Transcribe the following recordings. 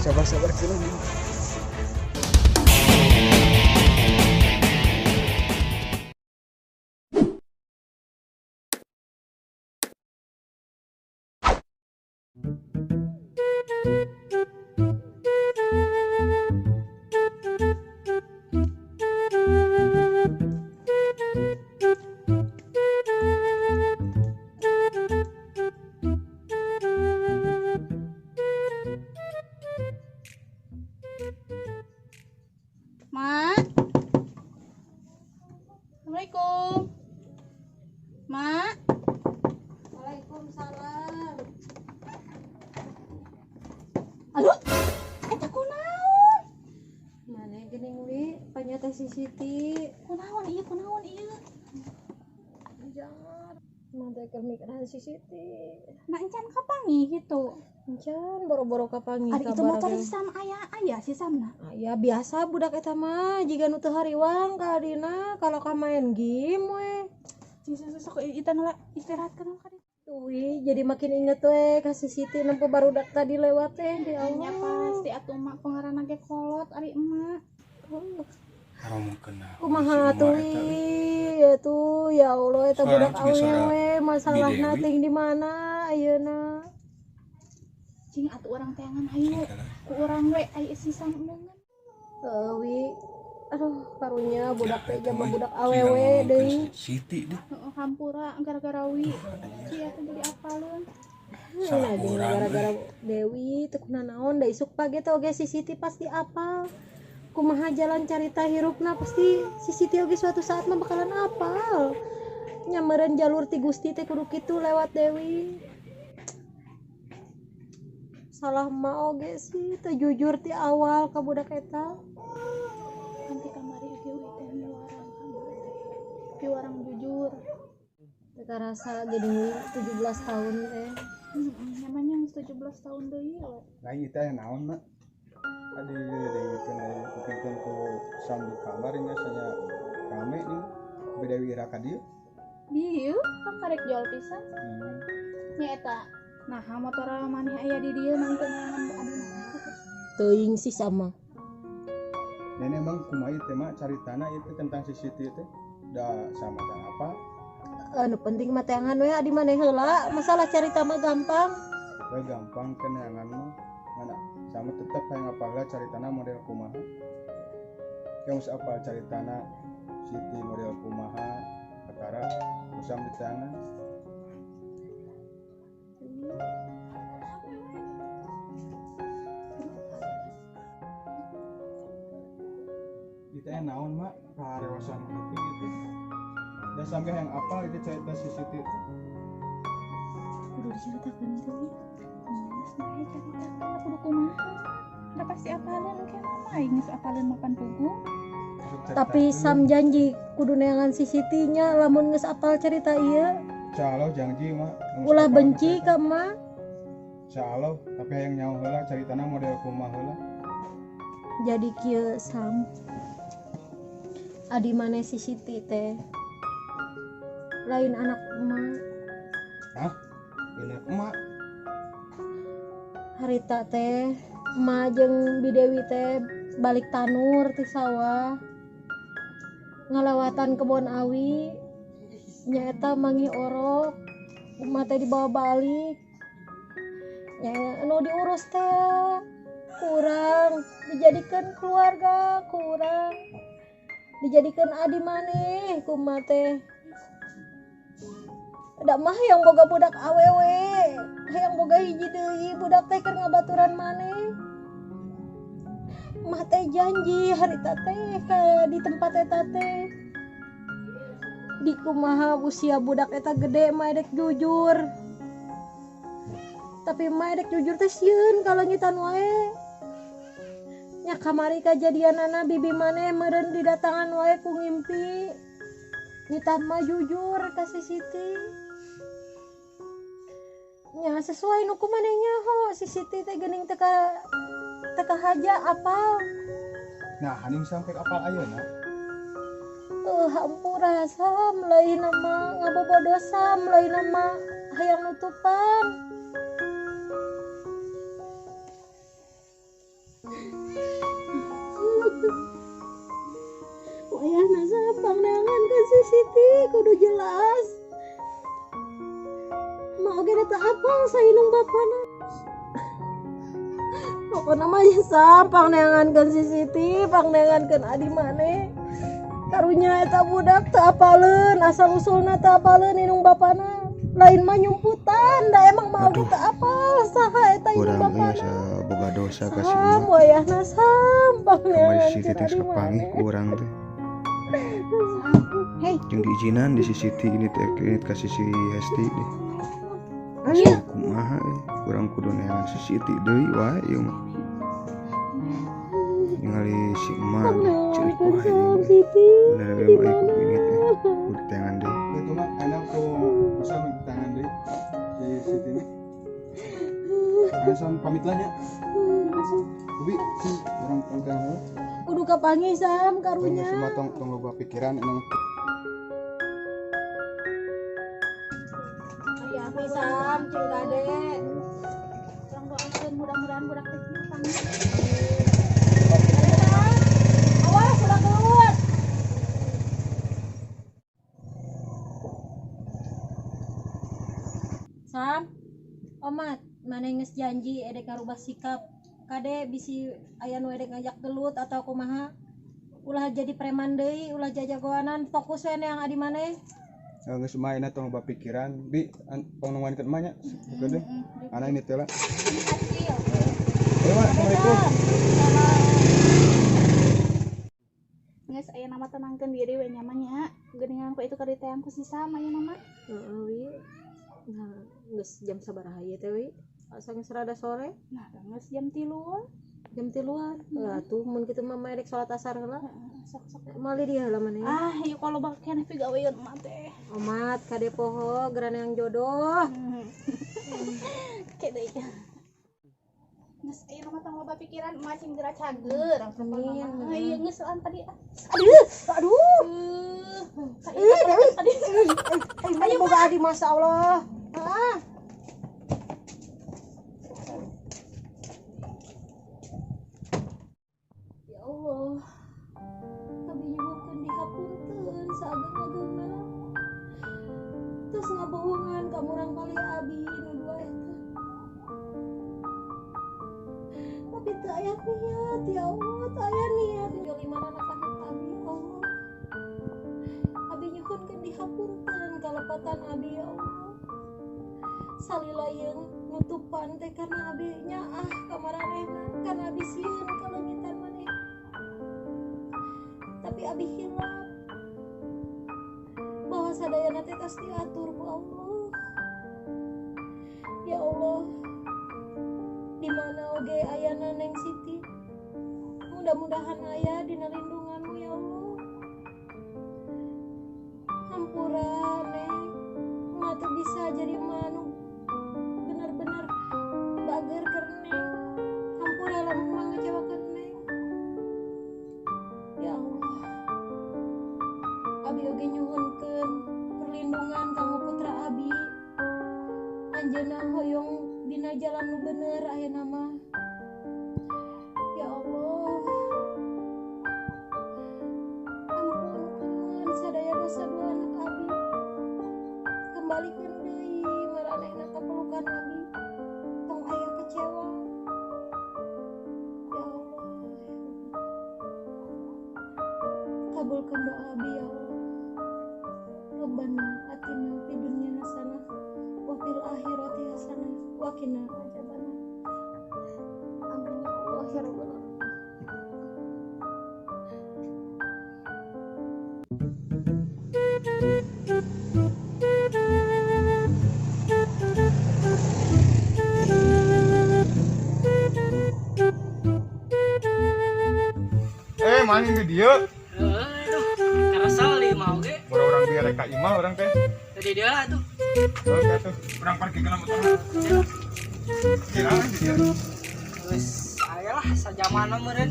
Sabar-sabar kira. Mak. Assalamualaikum. Mak. Waalaikumsalam. Aduh. Eta kunaon? Mana geuning wi panyata si Siti. Kunaon ieu, kunaon ieu? Jangan. Mah teh keur mikiran si Siti. Nah, encan kapanggih gitu. Encan boro-boro kapanggih. Ari itu motor si Sam aya aya si Samna. Ya biasa budak eta mah jiga nu teu hariwang ka adina kalau ka main game we. Cing sok itan lah istirahat kan ka ditu. Wih, jadi makin inget we ka si Siti nempo barudak tadi lewat teh di Nya Allah. pasti atuh mak pengarana ge kolot ari emak. Ngomongkeun naon Kumaha si atuh emak eta, wi atuh ya Allah eta Suara budak juga suara awewe masalahna Bi Dewi. ting di mana ayeuna. Cing atuh urang teangan hayu. Ku urang we aya si Sam embungeun. Heuh wi. Aduh, karunya budak teh Eta jama mah budak jika awewe ngomongkeun deui. si Siti deh. Heeh, hampura gara-gara wi. Ci atuh jadi apaleun. Salah Nah, jeung urang, gara-gara Dewi teu kunanaon da isuk pagi teh oge si Siti pasti apal. Kumaha jalan carita hirupna pasti si Siti oge suatu saat mah bakalan apal. Nya meureun jalur ti Gusti teh kudu kitu lewat Dewi. Salah mah oge sih teu jujur ti awal ka budak eta. Nanti kamari ge wi teh miwarang ka emak teh. Piwarang jujur. Teu karasa geuning 17 tahun teh. Heeh, namanya geus 17 tahun deui we. Lain itu aya naon mak? Adi didengekeun aya kupingkeun ku Sam di kamar ini saya rame nih. Beda wira ka dieu. Dieu kan karek jual pisan. Nya eta. Nah, motor maneh aya di dieu nang teu neangan adina. Teuing sih sama. Dan emang kumaha ieu teh mak caritana itu tentang si Siti teh da sama teh apa? Anu penting mah teangan we adi maneh heula, masalah carita mah gampang. We gampang keneangan mah. Mana sama tetep hayang apal heula caritana model kumaha. Yang geus apal caritana Siti model kumaha perkara usam di tangan. Itu naon mak kaharewasan kuping itu. Dan sampai yang apal itu cerita si Siti itu. Kudu diceritakeun teh wi. Geus bae caritakeun kudu kumaha. Da pasti apaleun engke mah aing geus apaleun mapan pugu. Tapi Sam janji kudu neangan si Siti nya lamun geus apal cerita ieu. Insyaallah janji mak. Ulah benci ka emak. Insyaallah tapi hayang nyaho heula caritana model kumaha heula. Jadi kieu Sam. Adi maneh si Siti teh lain anak emak. Hah? Anak emak? Harita teh emak jeung Bi Dewi teh balik tanur ti sawah ngalewatan kebon awi nyaeta manggih orok emak teh dibawa balik nya anu diurus teh kurang dijadikan keluarga kurang dijadikan adi maneh kumaha teh da mah yang boga budak awewe hayang boga hiji deui budak teh keur ngabaturan maneh mah teh janji harita teh ka di tempat eta teh di kumaha usia budak eta gede mah edek jujur tapi mah edek jujur teh sieun kalengitan wae nya kamari kajadianana bibi maneh meureun didatangan wae ku ngimpi nitah mah jujur ka si Siti nya sesuai nu ku maneh nyaho si Siti teh geuning teu ka haja apal. Nah, haning sampai apal ayeuna. Hampura Sam lain mah ngabobodo Sam lain mah hayang nutupan. Pangneangankeun si Siti kudu jelas. Mak oge teu apal saha indung bapana. Pokokna mah Sam, pangneangankeun si Siti, pangneangankeun adi maneh. Karunya eta budak teu apaleun asal usulna, teu apaleun indung bapana. Lain mah nyumputan, da emang mah oge Aduh. teu apal saha eta indung Urang euy bapana. asa boga dosa ka si Sam, emak. wayahna Sam, Kamari si pangneangankeun Siti teh adi kapanggih maneh. ku urang teh. Hei. Jeung diizinan di si Siti ini teh ini ka si si Hesti deh. Ayo. Asa kumaha euy, urang kudu neangan si Siti deui wae ieu mah. Ningali si emak deh, ceurik Pangneangankeun wae Sam ieu. Siti. Bener Di we mah mana? kudu ini teh. Kudu teangan deui. Itu mah enak ku bisa tangan deui si Siti ini. Ayo Sam, pamit lah nya. Ubi, urang tong heula. Kudu kapanggih Sam, Tong karunya. geus mah tong tong loba pikiran emang. Hati-hati Sam, cing kade. Urang doakeun mudah-mudahan budak teh kapanggih. Awas ulah gelut. Sam, omat, maneh geus janji edek ngarubah sikap. Kade bisi aya nu edek ngajak gelut atau kumaha. Ulah jadi preman deui, ulah jajagoanan, fokus we yang adi maneh. Geus mah enak tong loba pikiran. Bi, tong nungguan emak nya. Oke deh. Anak ini teh lah. Hasil. Ayo, Mak, Assalamualaikum. Geus aya nama tenangkeun diri we nya mah nya. Geuningan ku itu keur diteang ku si Sam aya nama. Heeh, wi. Nah, geus jam sabaraha ieu teh, wi? Asa geus rada sore, Nah, geus jam 3. Jam 3-an. Lah tuh mun kitu mah mah edek salat asar heula. Sok sok. Meuli dia heula maneh. Ah, ieu kalau bak keneh pigaweun mah teh. Omat kade poho geran yang jodoh. Kayak deui. Geus aya nama tong loba pikiran emak cing geura cager. Amin. Ah, iya geus an tadi. Ah. Aduh, aduh. Ih, Dewi. tadi. Eh, mana boga adi, Masya Allah. Ah. Ya Allah. Abi nyuhunkeun dihapunten saageng-agengna. Terus ngabohongan ka murangkalih abi nu dua eta. Tapi teu aya niat, ya Allah, teu aya niat jolimanan ka anak abi, ya Allah. Abi nyuhunkeun dihapunten kalepatan abi, ya Allah. Salila yeung nutupan teh karena abi nyaah ka maranehna, karena abi sieun kaleungitan maneh. Tapi abi hilap bahwa sadayana teh tos diatur ku Allah. Ya Allah, di mana oge ayana Neng Siti, mudah-mudahan aya dina lindunganmu, ya Allah. Hampura Neng, Emak teu bisa jadi emak nu bener-bener bager keur Neng. Hampura lamun emak ngecewakeun Neng. Ya Allah, abi oge nyuhunkeun perlindungan kanggo putra abi. Anjeunna hoyong dina jalan nu bener ayeuna mah. Ya Allah, ampunkeun sadaya dosa dua anak abi. Kembalikeun deui maranehna ka pelukan abi, tong aya kecewa. Ya Allah, kabulkan doa abi, ya Allah. Rabbana atina fid dunya hasanah wa fil akhirati hasanah wa qina adzabannar. Amin ya Allah ya rabbal alamin. Eh, maning di dieu. Heeh, itu karasal di mau ge. Baru urang biar ka imah urang teh. Tadi dia lah tuh. Oke tuh. Urang parkir kana motor. Kira di dieu. Wis aya lah sajamana meureun.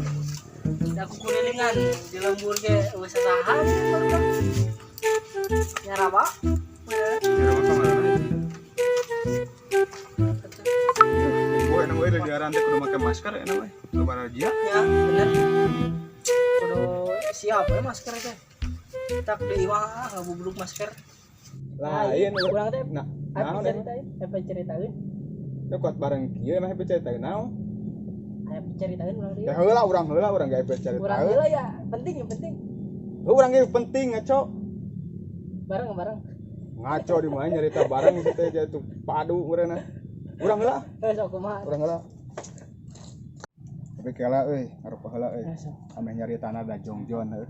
Da kukulilingan di lembur ge geus sasahan barudak. Nyaraba. Kira mah kamana? Gue enak we di aran teh kudu make masker enak we. Loba razia. Ya, bener. Kudu siap ya masker teh. Tak deui mah ngabubluk masker. Lain urang teh. Nah, naon ceritain? Apa ceritain? Nu kuat bareng kieu mah ceritain naon? Aya ceritain urang deui. Ya heula urang gawe ceritain. Urang heula ya, penting ya penting. Heuh urang ge penting ngaco. Bareng-bareng. Ngaco di mana nyarita bareng sih teh jatuh padu meureunna. Urang heula. Heuh sok kumaha? Urang heula. Tapi kela euy, ngarupa heula euy. Ameh nyaritana da jongjon heuh.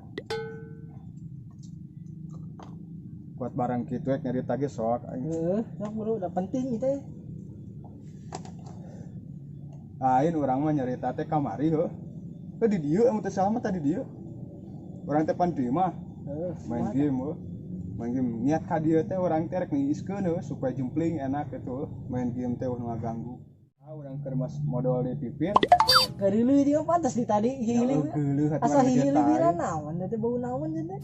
Kuat barang kitu ek nyarita ge sok aing. Heuh, sok bro, da penting teh. Lain urang mah nyarita teh kamari heuh. Teh di dieu amun teu salah mah tadi dieu. Urang teh pan di mah. Heuh, main game heuh. Main game niat ka dieu teh urang teh rek ngiiskeun heuh supaya jempling enak gitu. Main game teh ulah ngaganggu. Ah urang keur mas modal di pipir. Geuleuh dia pantas di tadi hihiling. Asa hihiling bira naon teh bau naon teh.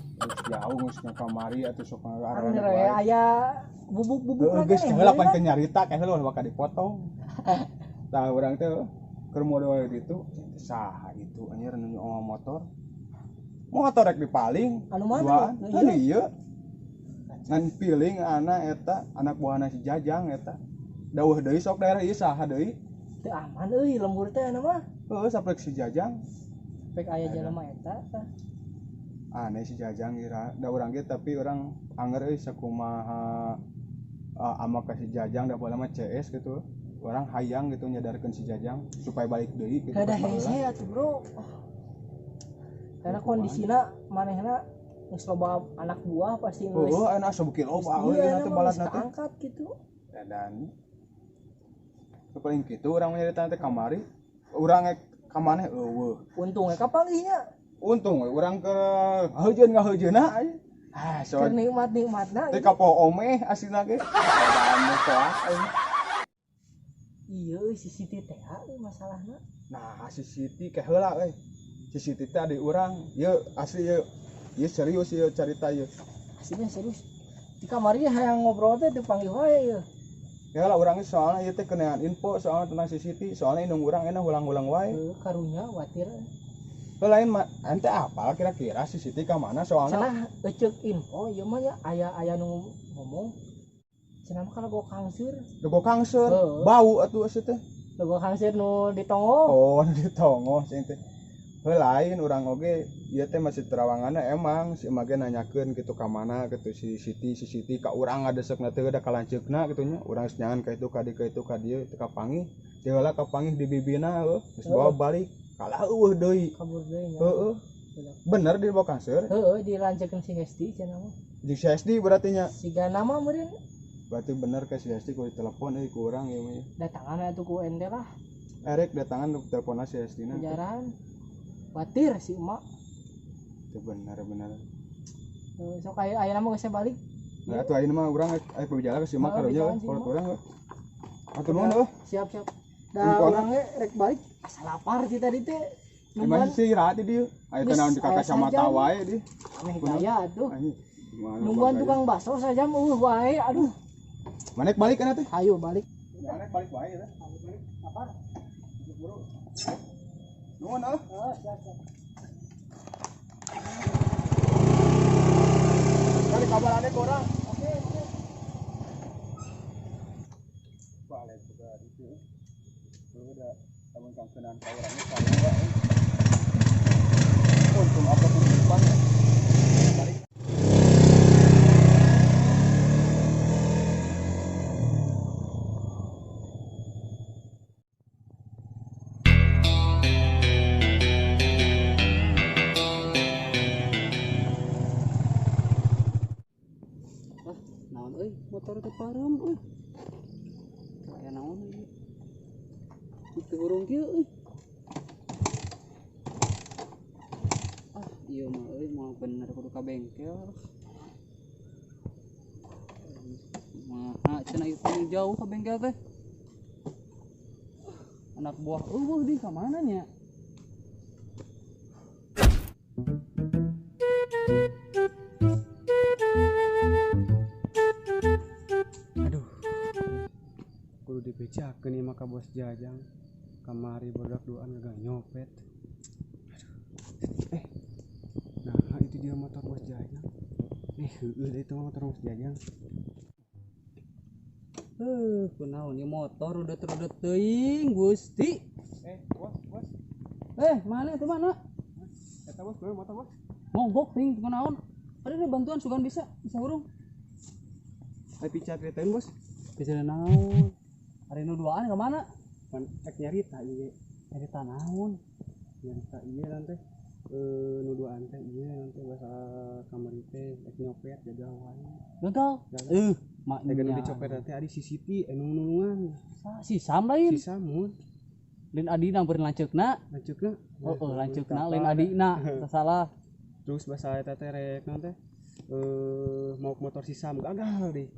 Jauh geus nya kamari atuh sok ngarana wae. Aya bubuk-bubuk lagi. Geus heula pan teu nyarita kae heula bakal dipotong. Tah urang teh keur modal ditu saha itu anjir nu nyoo motor. Motor rek dipaling. Anu mana? Anu ieu. Ngan piling anak eta anak buahna si Jajang eta. Dauh deui sok daerah ieu saha deui? Teu aman euy lembur teh anu mah. Heuh saprek si Jajang. Pek aya jelema eta tah. Aneh si Jajang ira da urang ge tapi urang anger euy sakumaha ama ka si Jajang da baheula mah CS gitu. Urang hayang gitu nyadarkeun si Jajang supaya balik deui gitu. Kada hese atuh bro. Karena kondisina manehna geus loba anak buah pasti geus. Heuh anu asa beuki loba euy anu teh balatna teh. Angkat gitu. Dan paling kitu urang nyarita teh kamari urang ka maneh eueuh. Untung we kapanggih nya. Untung we urang ke heujeun ngaheujeunna euy. Ah so keur nikmat-nikmatna. Teh kapoho omeh aslina ge. Anu soak euy. Iya euy si Siti teh euy masalahna. Nah si Siti ke heula euy. Si Siti teh adi urang ieu asli ieu. Ieu serius ieu carita ieu. Aslinya serius. Di kamari hayang ngobrol teh teu panggih wae ieu. Ya lah urangnya soalnya ieu teh kenean info soalnya tentang si Siti, soalnya indung urang enak ulang-ulang wae. Heuh karunya watir. Heuh lain mah ente apal kira-kira si Siti ka mana soalnya? Cenah eceuk info ieu mah nya aya nu ngomong. Cenah mah kalau kangseur. Lego kangseur, bau atuh asuh teh. Lego kangseur nu ditongo. Oh, nu ditongo sing teh. Heuh lain urang oge ieu teh masih terawanganna emang si emak ge nanyakeun kitu ka mana kitu si Siti ka urang ngadesekna teh da kalanceukna kitu nya urang geus nyangan ka itu ka dieu ka itu ka dieu teu kapanggih teh heula kapanggih di bibina heuh geus bawa balik kalah eueuh deui kabur deui nya heueuh bener di bawa kangseur heueuh dilancekeun si Hesti cenah mah jeung si Hesti berarti nya siga nama meureun berarti bener ka si Hesti ku ditelepon euy ku urang ieu mah datangan atuh ku ente lah erek datangan teleponna si Hestina jaran batir si emak itu benar-benar sok aya aya mah geus balik nah atuh ayeuna mah urang aya berjalan ke si emak karunya kolot urang atuh nuhun heuh siap-siap da urang ge rek balik asa lapar ti tadi teh nungguan si istirahat di dieu aya teh naon di kacamata wae di aneh gaya atuh nungguan tukang bakso sajam eueuh wae aduh manek balik kana teh ayo balik manek balik wae teh balik lapar buru nuhun heuh siap siap kali kabarane ke orang. Oke, oke. Balik juga itu. Dulu udah lamun kangkenan ka urangnya sarua. Untung apa pun depan. Balik. Motor teh parem euy. Aya naon ieu? Teu urung kieu euy. Ah, ieu mah euy moal bener kudu ka bengkel. Maha cenah ieu teh jauh ka bengkel teh. Anak buah eueuh di ka mana nya? Dibejakeun ieu mah ka bos Jajang kamari bodak duaan gagal nyopet. Aduh. Nah itu dia motor bos Jajang. Heueuh itu mah motor Bos Jajang. Kunaon ieu motor rudet-rudet teuing Gusti. Bos, bos. Mana itu mana? Eta bos, kunaon motor bos? Mogok ting kunaon? Ada bantuan sugan bisa hurung. Ai picatrieun bos. Bisa naon? Ari nu duaan ka mana? Pan ek nyarita ieu. Nyarita naon? Nyarita ieu nanti nu duaan teh ieu nanti basa kamari teh ek nyopet gagal wae. Gagal? Mak nya. Nu dicopet nanti ari si Siti anu nulungan. Si Sam lain. Si Sam mun. Lain adina beureun lanceukna. Lanceukna? Heeh, lanceukna lain adina, teu salah. Terus basa eta teh rek naon teh? Mau motor si Sam gagal deh.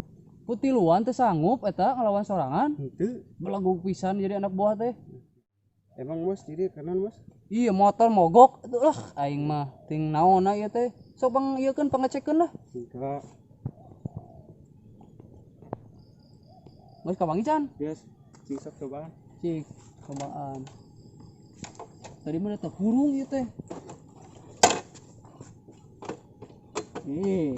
Kutiluan teu sanggup eta ngelawan sorangan. Henteu. Belagug pisan jadi anak buah teh. Emang bos jadi kanan bos? Iya motor mogok atuh lah aing mah ting naonna ieu teh. Sok pang ieu keun pangecekeun lah. Enggak. Bos kawangi can? Yes, cing sok cobaan. Cik cobaan. Tadi mah teh hurung ieu teh. Ih.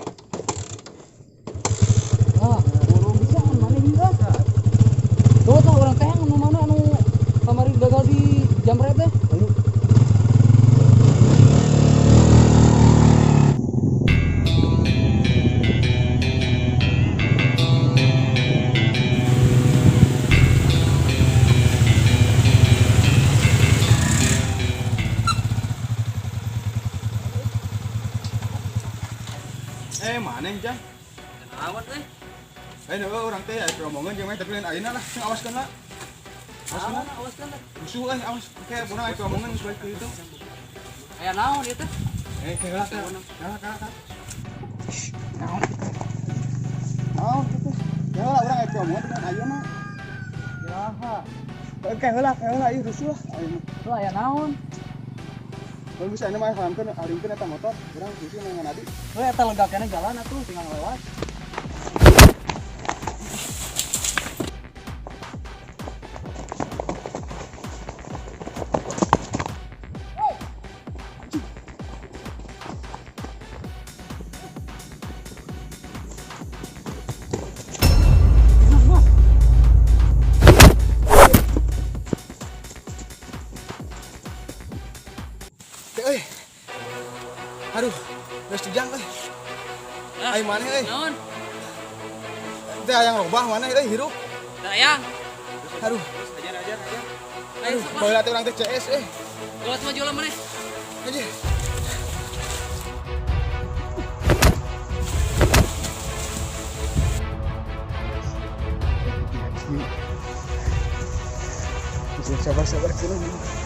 Ah, hurung bisa mana hingga? Tuh tah urang teh anu mana anu kamari gagal di jamret teh. Ayo. Mana jang? Naon euy? Urang teh aya omongan jeung mah tapi lain ayeuna lah, sing awaskeun lah. Awaskeun, awaskeun. Musuh euy, awas. Kayak urang aya omongan geus balik kitu. Aya naon ieu teh? Kayak lah. Kalah. Naon? Naon kitu? Ya lah urang aya omongan dengan ayeuna. Ya. Kayak heula ieu rusuh lah ayeuna. Lah aya naon? Kalau bisa ini mah haramkeun aringkeun eta motor, urang rusuh nang adi. Heuh eta lega keneh jalan atuh tinggal lewat. Aduh, geus dijang euy. Ai maneh euy. Naon? Teh hayang robah maneh euy hirup. Teh hayang. Aduh. Ajar. Ayo sok. Baheula teh urang teh CS euy. Geus maju lah maneh. Anjir. Sabar-sabar sini.